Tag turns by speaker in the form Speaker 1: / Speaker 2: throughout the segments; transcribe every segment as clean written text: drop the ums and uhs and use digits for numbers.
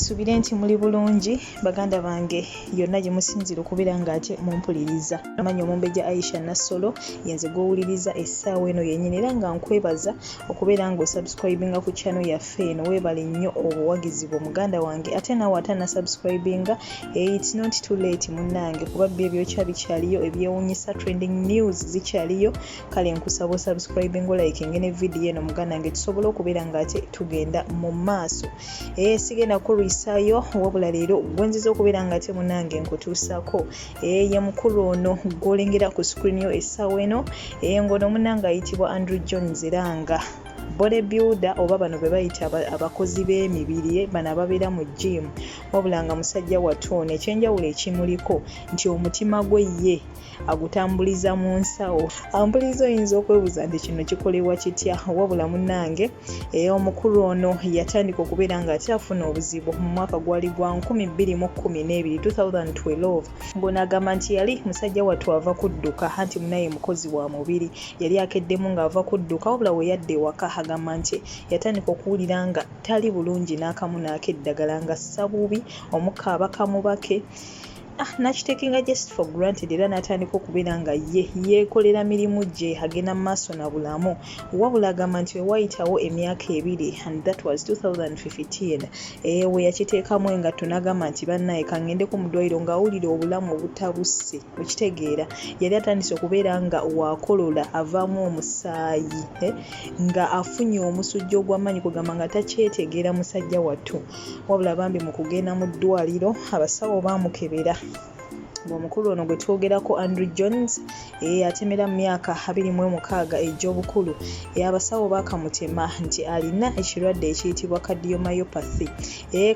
Speaker 1: Kansubire nti muli bulungi baganda bange yonna gye musinziira okubeera ng'ate mumpuliriza. Amannya Omumbejja Aisha Nassolo yenze gw'owuliriza essaawa eno yennyini era nga nkwebaza okubeera ng'osubscribinga ku channel yaffe eno. Weebale nnyo obuwagizi bwo muganda wange ate naawe atannasubscribinga eh, it's not too late munnange kuba byo ebyokya bikyaliyo, ebyewunyisa trending news zikyaliyo. Kale nkusaba osubscribinga olikinge ne vidiyo eno muganda wange tusobole okubeera ng'ate tugenda mu maaso. Ee, sigenda kulwisaayo wabula leero gwenziza okubeera nga ate munange nkutuusako ee ye mukulu ono gw'olengera ku screen yo essaawa eno ee ng'ono munange ayitibwa Andrew Jones era nga body builder oba bano be bayita abakozi b'emibiri bano ababeera mu gym wabula nga musajja wattu ono ekyenjawulo ekimuliko nti omutima gwe ye agutambuliza mu nsawo. Ambuliza oyinza okwebuuza nti kino kikolebwa kitya wabula munnange eh, omukulu ono yatandika okubeera ng'ate afuna obuzibu mu mwaka gwali gwa 2012 2012 ng'ono agamba nti yali musajja wattu ava kudduka anti munaye mukozi wa mubiri yali akeddemu ng'ava kudduka wabula we yadda ewaka agamba nti yatandika okuwulira nga tali bulungi n'akamu n'akeddagala ng'assa bubi omukka abaka mubake Ah, nakitekinga just for granted era n'atandika okubeera nga ye yeekolera mirimu gye agenda mu maaso na bulamu wabula agamba nti wewayitawo emyaka ebiri and that was 2015 eh, we yakiteekamu engatto n'agamba nti bannaye kangendeko mu ddwaliro ng'awulira obulamu obutabuse okitegeera yali atandise okubeera nga wakolola avaamu omusaayi eh, nga afunye omusujja ogw'amaanyi kugamba nga takyetegeera musajja wattu. Wabula bambi mu kugenda mu ddwaliro abasawo baamukebera ng'omukulu ono gwe twogerako Andrew Jones atemera mu myaka 26 egy'obukulu abasawo baakamutema nti alina ekirwadde ekiyitibwa cardiomyopathy.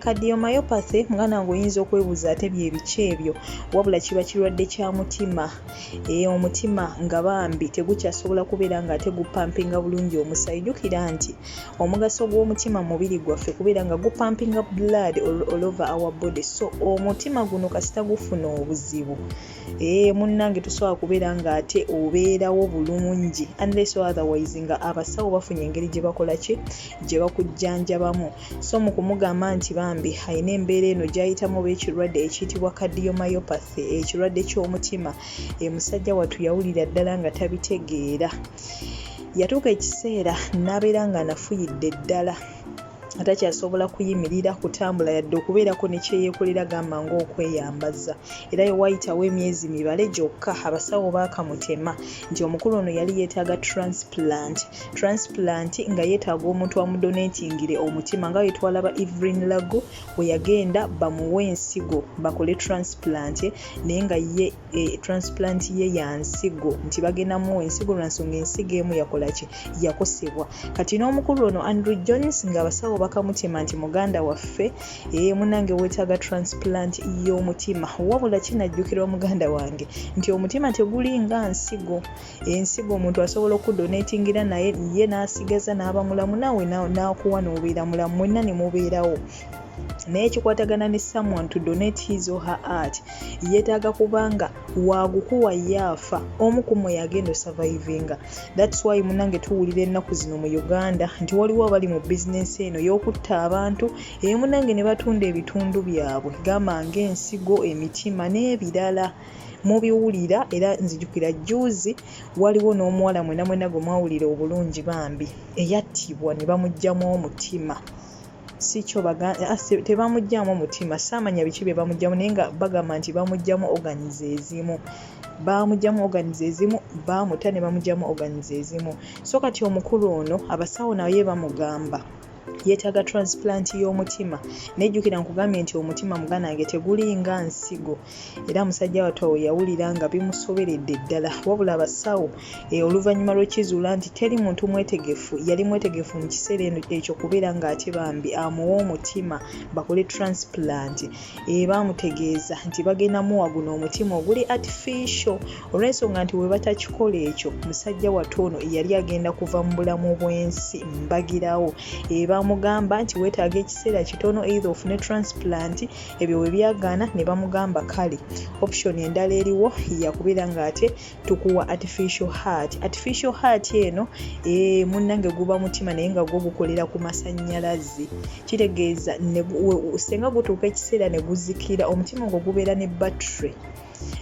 Speaker 1: Cardiomyopathy muganda wange oyinza okwebuuza ate bye biki ebyo wabula kiba kirwadde kya mutima omutima nga bambi tegukyasobola kubeera ng'ate gupampinga bulungi omusaayi. Jjukira nti Omugaso gw'omutima mu mubiri gwaffe kubeera nga gupampinga blood all over our body so omutima guno kasita gufuna obuzibu ee eh, munnange tosobola kubeera nga ate obeerawo bulungi unless or otherwise nga abasawo bafunye engeri gye bakola ki gye bakujjanjabamu so mu kumugamba nti bambi alina embeera eno gy'ayitamu oba ekirwadde ekiyitibwa cardiomyopathy ekirwadde ky'omutima e musajja wattu yawulira ddala nga tabitegeera Yatuuka ekiseera n'abeera ng'anafuyidde ddala atakyasobola kuyimirira, kutambula yadde okubeerako ne kye yeekolera gamba ng'okweyambaza. Era bwe waayitawo emyezi mibale gyokka abasawo baakamutema nti omukulu ono yali yeetaaga transplant. Transplant nga yeetaaga omuntu amudonetingire omutima nga bwe twalaba Evelyn Lagu bwe yagenda bamuwe ensigo bakole transplant naye nga ye e, transplant ye ya nsigo nti bagenda muwa ensigo lwa nsonga ensigo emu yakola ki yakosebwa kati n'omukulu ono Andrew Jones ng'abasawo bakamutema nti muganda waffe ee munange weetaaga transplant y'omutima wabula kinajjukirwa muganda wange nti omutima tegulinga nsigo ensigo omuntu asobola okudonatingira naye ye n'asigaza n'aba mulamu naawe n'akuwa n'obeera mulamu mwenna ne mubeerawo naye ekikwatagana ne someone to donate his or her art yeetaaga kubanga waagukuwa ye afa omu ku mmwe yagenda osurvivinga thats why munange tuwulira ennaku zino mu Uganda nti waliwo abali mu bizinensi eno y'okutta abantu eyo munange ne batunda ebitundu byabwe gamba ng'ensigo emitima n'ebirala mubiwulira era nzijukira jjuuzi waliwo n'omuwala mwena mwena gwe mwawulira obulungi bambi eyattibwa ne bamuggyamu omutima sikyo ah, tebamugyamu omutima saamanya biki bye bamugyamu naye nga bagamba nti bamugyamu organs ezimu bamugyamu organs ezimu bamuta ne bamugyamu organs ezimu so kati omukulu ono abasawo naye bamugamba yeetaaga transplant y'omutima naye jjukira nkugambye nti omutima muganda wange tegulinga nsigo era musajja wattu awo yawulira nga bimusoberedde ddala wabula abasawo eh, oluvannyuma lw'okizuula nti teri muntu mwetegefu yali mwetegefu mu kiseera eno ekyo kubeera ng'ate bambi amuwa omutima bakole transplant eh, baamutegeeza nti bagenda muwa guno omutima oguli artificial olw'ensonga nti we batakikola ekyo musajja wattu ono yali agenda kuva mu bulamu bw'ensi mbagirawo eh, bamugamba nti weetaaga ekiseera kitono either ofune transplant. Ebyo we byagaana ne bamugamba kale option endala eriwo yakubeera ng'ate tukuwa artificial heart. Artificial heart eno munnange guba mutima naye nga gwo gukolera ku masannyalaze. Kitegeeza senga gutuuka ekiseera ne guzikira, omutima ogwo gubeera ne battery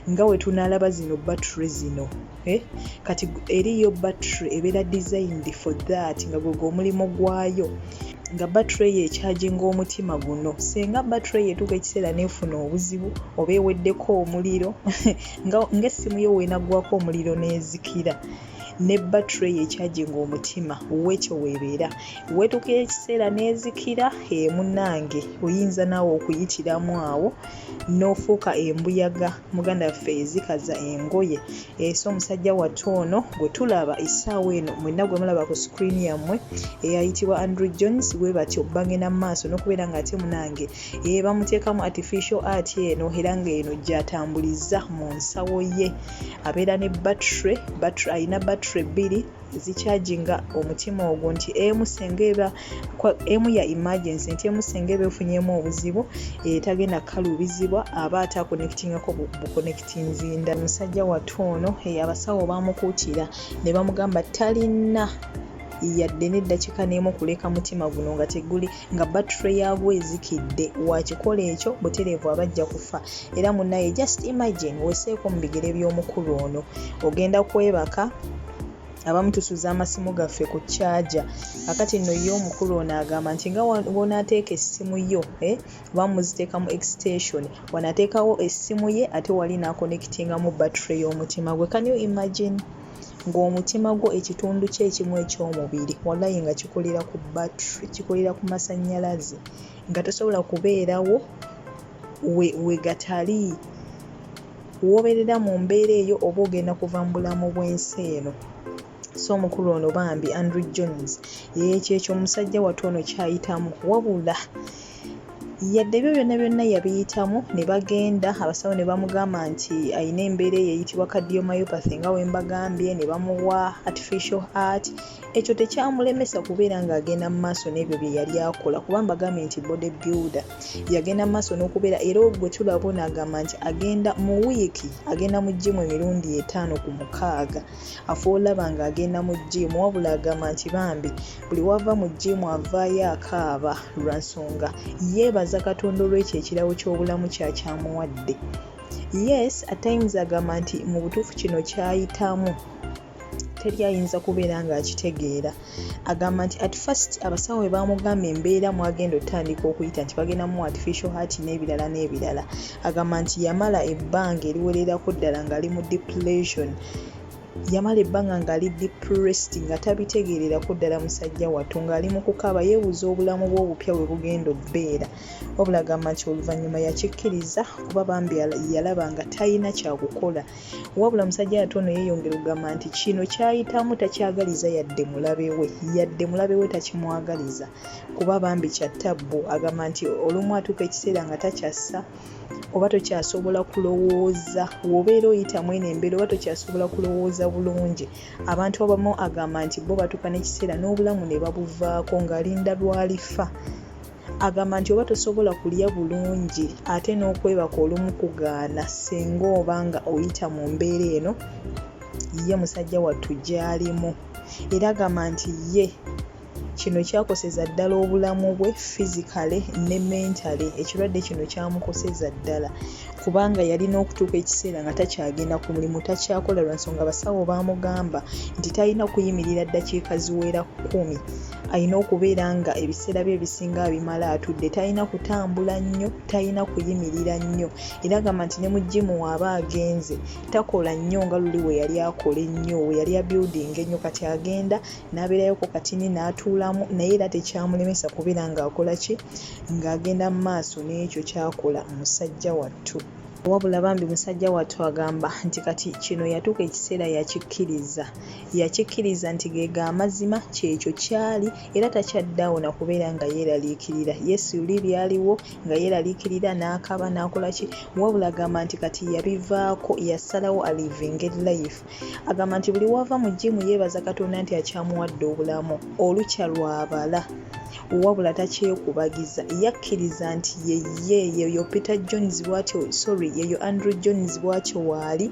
Speaker 1: nga we tunaalaba zino battery zino. Kati eriyo battery ebeera designed for that nga gwe omulimu gwayo, nga battery eyo ekyaginga omutima guno. Singa battery eyo etuuka ekiseera n'efuna obuzibu oba eweddeko omuliro, ng'essimu yo weenaggwako omuliro n'ezikira, ne battery eyo ekyaginga omutima weekyo weebeera weetuukira ekiseera n'ezikira, munnange oyinza naawe okuyitiramu awo n'ofuuka embuyaga muganda waffe ezikaza engoye. So omusajja wattu ono gwe tulaba essaawa eno, mwenna gwe mulaba ku screen yammwe, eyayitibwa Andrew Jones, bwe batyo bagenda mu maaso n'okubeera ng'ate munange bamuteekamu artificial heart eno, era ng'eno gy'atambuliza mu nsawo ye. Abeera ne battery, alina battery bbiri ezikyaginga omutima ogwo, nti emu senga eba emu ya emergency, nti emu senga eba efunyeemu obuzibu tagenda kukaluubizibwa, aba ate aconnectingako buconnectinzi nda. Musajja wattu ono abasawo baamukuutira ne bamugamba talina yadde n'eddakiika n'emu kuleka mutima guno nga teguli, nga battery yaagwo ezikidde. Wakikola ekyo butereevu aba ajja kufa. Era munnaye, just imagine, weeseeko mu bigere by'omukulu ono. Ogenda kwebaka, abamu tusuza amasimu gaffe ku charger. Akati nno ye omukulu ono agamba nti nga bw'onaateeka essimu yo, oba muziteeka mu extension, wano ateekawo essimu ye ate wali n'aconnectingamu battery y'omutima gwe. Can you imagine ng'omutima gwo, ekitundu kye ekimu eky'omubiri, wallayi nga kikolera ku battery, kikolera ku masannyalaze, nga tosobola kubeerawo we gatali? W'obeerera mu mbeera eyo oba ogenda kuva mu bulamu bw'ensi eno. So omukulu ono bambi Andrew Jones, kyekyo omusajja wattu ono kyayitamu. Wabula yadde ebyo byonna byonna yabiyitamu, ne bagenda abasawo ne bamugamba nti ayina embeera eyo eyitibwa cardiomyopathy nga we mbagambye, ne bamuwa artificial heart, ekyo tekyamulemesa kubeera ng'agenda mu maaso n'ebyo bye yali akola, kuba mbagambye nti body builder. Yagenda mu maaso n'okubeera, era gwe tulaba ono agamba nti agenda mu wiiki, agenda mu gym emirundi 5 ku 6, afa olaba ng'agenda mu gym. Wabula agamba nti bambi buli wava mu gym avaayo akaaba lwa nsonga yeebaza Katonda olw'ekyo ekirabo ky'obulamu kyakyamuwadde. Yes, at times agamba nti mu butuufu kino kyayitamu teri ayinza kubeera ng'akitegeera. Agamba nti at first abasawo bwe baamugamba embeera mwagenda otandika okuyita nti bagenda mu artificial heart n'ebirala n'ebirala, agamba nti yamala ebbanga eriwererako ddala ng'ali mu depression, yamala ebbanga ng'ali depressed, nga tabitegeererako ddala. Musajja wattu ng'ali mu kukaaba, yeebuuza obulamu bwe obupya bwe bugenda obbeera. Wabula agamba nti oluvannyuma yakikkiriza, kuba bambi yalaba nga talina kyakukola. Wabula musajja wattu ono yeeyongera okugamba nti kino kyayitamu takyagaliza yadde mulabe we, yadde mulabe we takimwagaliza, kuba bambi kya ttabbu. Agamba nti olumu atuuka ekiseera nga takyassa oba tokyasobola kulowooza, w'obeera oyitamu eno embeera oba tokyasobola kulowooza bulungi. Abantu abamu agamba nti bo batuuka n'ekiseera n'obulamu ne babuvaako ng'alinda lwalifa. Agamba nti oba tosobola kulya bulungi, ate n'okwebaka olumu kugaana singa oba nga oyita mu mbeera eno ye musajja wattu gy'alimu. Era agamba nti ye kino kyakoseza ddala obulamu bwe physically ne mentally. Ekirwadde kino kyamukoseza ddala, kubanga yalina okutuuka ekiseera nga takyagenda ku mulimu, takyakola, lwa nsonga abasawo baamugamba nti talina kuyimirira ddakiika ziwera 10, alina okubeera nga ebiseera bye ebisinga abimala atudde, talina kutambula nnyo, talina kuyimirira nnyo. Era agamba nti ne mu gym waaba agenze takola nnyo nga luli we yali akola ennyo, we yali abuilding ennyo. Kati agenda n'abeerayoko katini n'atuulamu, naye era tekyamulemesa kubeera ng'akola ki, ng'agenda mu maaso n'ekyo ky'akola musajja wattu. Wabula bambi musajja wattu agamba nti kati kino yatuuka ekiseera yakikkiriza. Yakikkiriza nti ge amazima, kyekyo kyali, era takyadde awo na kubeera nga yeeraliikirira. Yes, luli byaliwo nga yeeraliikirira n'akaaba n'akola ki, wabula agamba nti kati yabivaako, yasalawo alivinge life. Agamba nti buli w'ava mu gym yeebaza Katonda nti akyamuwadde obulamu, olukya lw'abala, wabula takyekubagiza. Yakkiriza nti ye ye yeyo Peter Jones bw'atyo, sorry, yeyo Andrew Jones bw'atyo waali,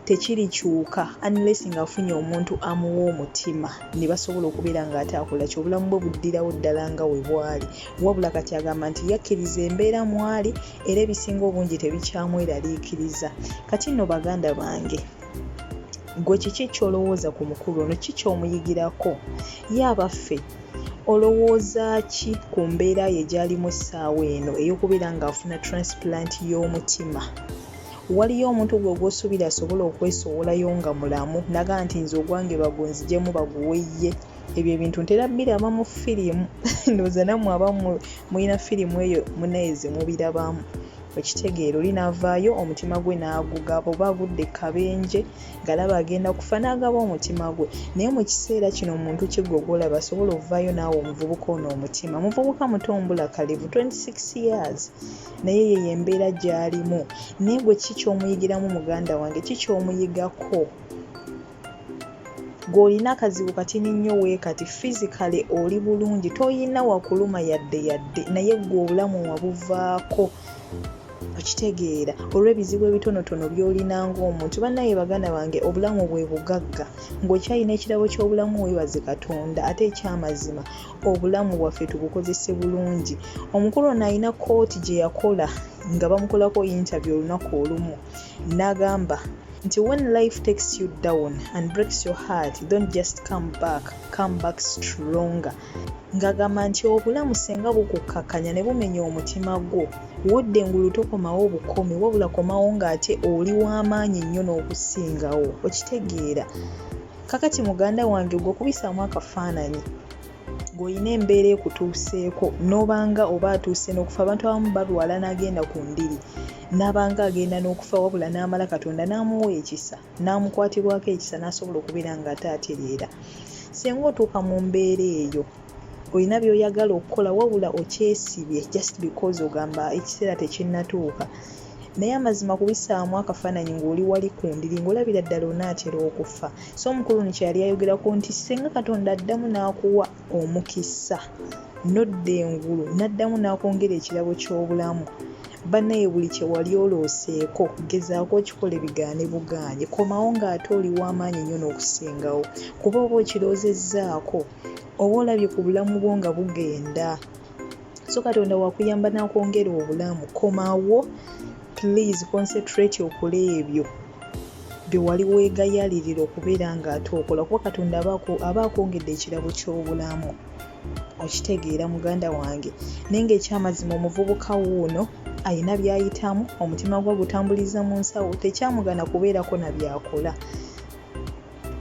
Speaker 1: tekirikyuka unless ng'afunye omuntu amuwa omutima ne basobola okubeera ng'ate akola ki, obulamu bwe buddirawo ddala nga we bwali. Wabula kati agamba nti yakkiriza embeera mw'ali era ebisinga obungi tebikyamweraliikiriza. Kati nno baganda bange, ggwe kiki ky'olowooza ku mukulu ono? Ki ky'omuyigirako? Ye abaffe, olowooza ki ku mbeera ye gy'alimu essaawa eno ey'okubeera ng'afuna transplant y'omutima? Waliyo omuntu gwe gw'osuubira asobola okwesowolayo nga mulamu n'agamba nti nze ogwange bagunzigyemu baguwe ye? Ebyo ebintu ntera biraba mu firimu. Ndowooza nammwe abamu mulina firimu eyo munnaye ze mubirabamu. Okitegeera, oli n'avaayo omutima gwe n'agugaba, oba agudde ku kabenje ng'alaba agenda kufa n'agaba omutima gwe. Naye mu kiseera kino muntu ki ggwe gw'olaba asobola ovaayo n'awa omuvubuka ono omutima? Muvubuka muto mbulakalevu, 26 years, naye yeyo embeera gy'alimu. Naye gwe ki ky'omuyigiramu muganda wange? Ki ky'omuyigako? Ggwe olina akazibu katini nnyo weekati, physically oli bulungi, toyina wakuluma yadde yadde, naye ggwe obulamu wabuvaako, okitegeera, olw'ebizibu ebitonotono by'olina ng'omuntu. Bannaye baganda bange, obulamu bwe bugagga. Ng'okyalina ekirabo ky'obulamu weebaze Katonda, ate eky'amazima obulamu bwaffe tubukozese bulungi. Omukulu ono alina kkooti gye yakola nga bamukolako interview olunaku olumu n'agamba nti when life takes you down and breaks your heart, don't just come back, come back stronger. Ng'agamba nti obulamu senga bukukkakkanya ne bumenya omutima gwo, wodda engulu tokomawo bukomi, wabula komawo ng'ate oli w'amaanyi nnyo n'okusingawo. Okitegeera? Kakati muganda wange, gwe okubisaamu akafaananyi ng'olina embeera ekutuuseeko n'obanga oba atuuse n'okufa. Abantu abamu balwala n'agenda ku ndiri n'abanga agenda n'okufa, wabula n'amala Katonda n'amuwa ekisa, n'amukwatibwako ekisa, n'asobola okubeera ng'ate atereera. Singa otuuka mu mbeera eyo, olina by'oyagala okukola wabula okyesibye just because ogamba ekiseera tekinnatuuka. Naye amazima kubisaamu akafaananyi ng'oli wali ku ndiri ng'olabira ddala onaatera okufa. So omukulu ono kye yali ayogerako nti singa Katonda addamu n'akuwa omukisa n'odda engulu n'addamu n'akwongera ekirabo ky'obulamu, bannaye buli kye wali olooseeko gezaako okikole bigaane bugaanyi. Komawo ng'ate oli w'amaanyi nnyo n'okusingawo, kuba oba okiroozezzaako, oba olabye ku bulamu bwo nga bugenda. So Katonda wakuyamba n'akwongera obulamu, komawo, please concentrate okole ebyo bye wali weegayaalirira okubeera ng'ate okola, kuba Katonda aba akwongedde ekirabo ky'obulamu. Okitegeera muganda wange? Naye ng'ekyamazima omuvubuka wuuno alina by'ayitamu, omutima gwe agutambuliza mu nsawo, tekyamugaana kubeerako na by'akola.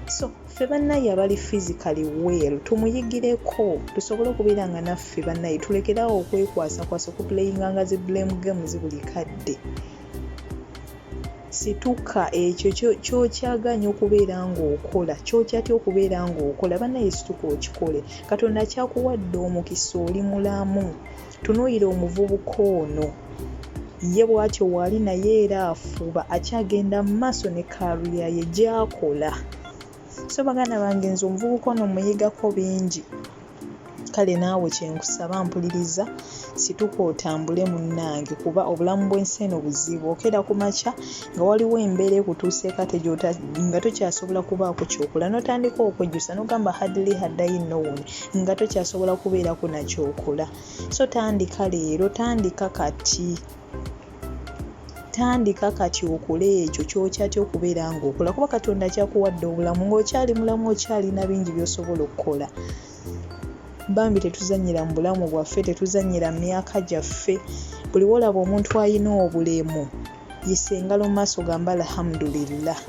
Speaker 1: So ffe bannaye abali physically well tumuyigireko, tusobole okubeera nga naffe bannaye tulekeraawo okwekwasakwasa, okuplayinganga zi blame games buli kadde. Situka ekyo ky'okyaganya okubeera ng'okola, ky'okyatya okubeera ng'okola, bannaye situka okikole. Katonda akyakuwadde omukisa, oli mulamu. Tunuulira omuvubuka ono, ye bw'atyo waali naye era afuba, akyagenda mu maaso ne career ye gy'akola. So baganda bange, nze omuvubuka ono mmuyigako bingi. Kale naawe kye nkusaba mpuliriza, situka otambule munnange, kuba obulamu bw'ensi eno buzibu. Okeera ku makya nga waliwo embeera ekutuuseeko ate nga tokyasobola kubaako ky'okola, n'otandika okwejjusa n'ogamba hardly had I known, nga tokyasobola kubeerako na ky'okola. So tandika leero, tandika kati. Tandika kati okole ekyo ky'okyatya okubeera ng'okola, kuba Katonda akyakuwadde obulamu, ng'okyali mulamu okyalina bingi by'osobola okukola. Bambi tetuzannyira mu bulamu bwaffe, tetuzannyira mu myaka gyaffe. Buli w'olaba omuntu alina obulemu, yisa engalo mu maaso gambe alhamdulillah.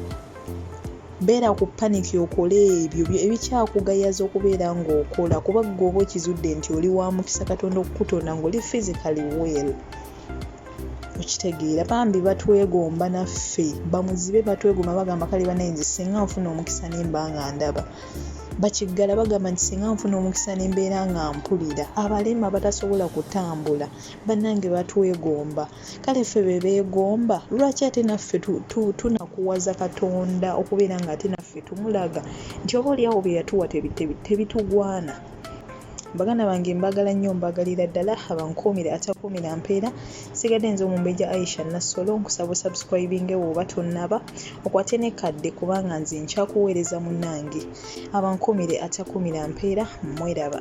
Speaker 1: Beera ku panic okole ebyo ebikyakugayaza okubeera ng'okola, kuba ggwe oba okizudde nti oli wa mukisa Katonda okukutonda ng'oli physically well. Okitegeera bambi batwegomba naffe bamuzibe batwegomba bagamba kale banaye nze singa nfuna omukisa nemba nga ndaba. Bakiggala bagamba nti singa nfuna omukisa nembeera nga mpulira. Abalema abatasobola kutambula banange batwegomba. Kale ffe be beegomba lwaki ate naffe tunakuwaza Katonda okubeera nga ate naffe tumulaga nti oba olyawo bye yatuwa tebitugwana. Baganda bange mbagala nnyo mbagalira ddala abankuumire atakuumira mpeera sigadde nze omumbejja Aisha Nassolo nkusaba osubscribinge woba tonnaba okwate ne kadde kubanga nze nkyakuweereza munnange abankuumire atakuumira mpeera mweraba.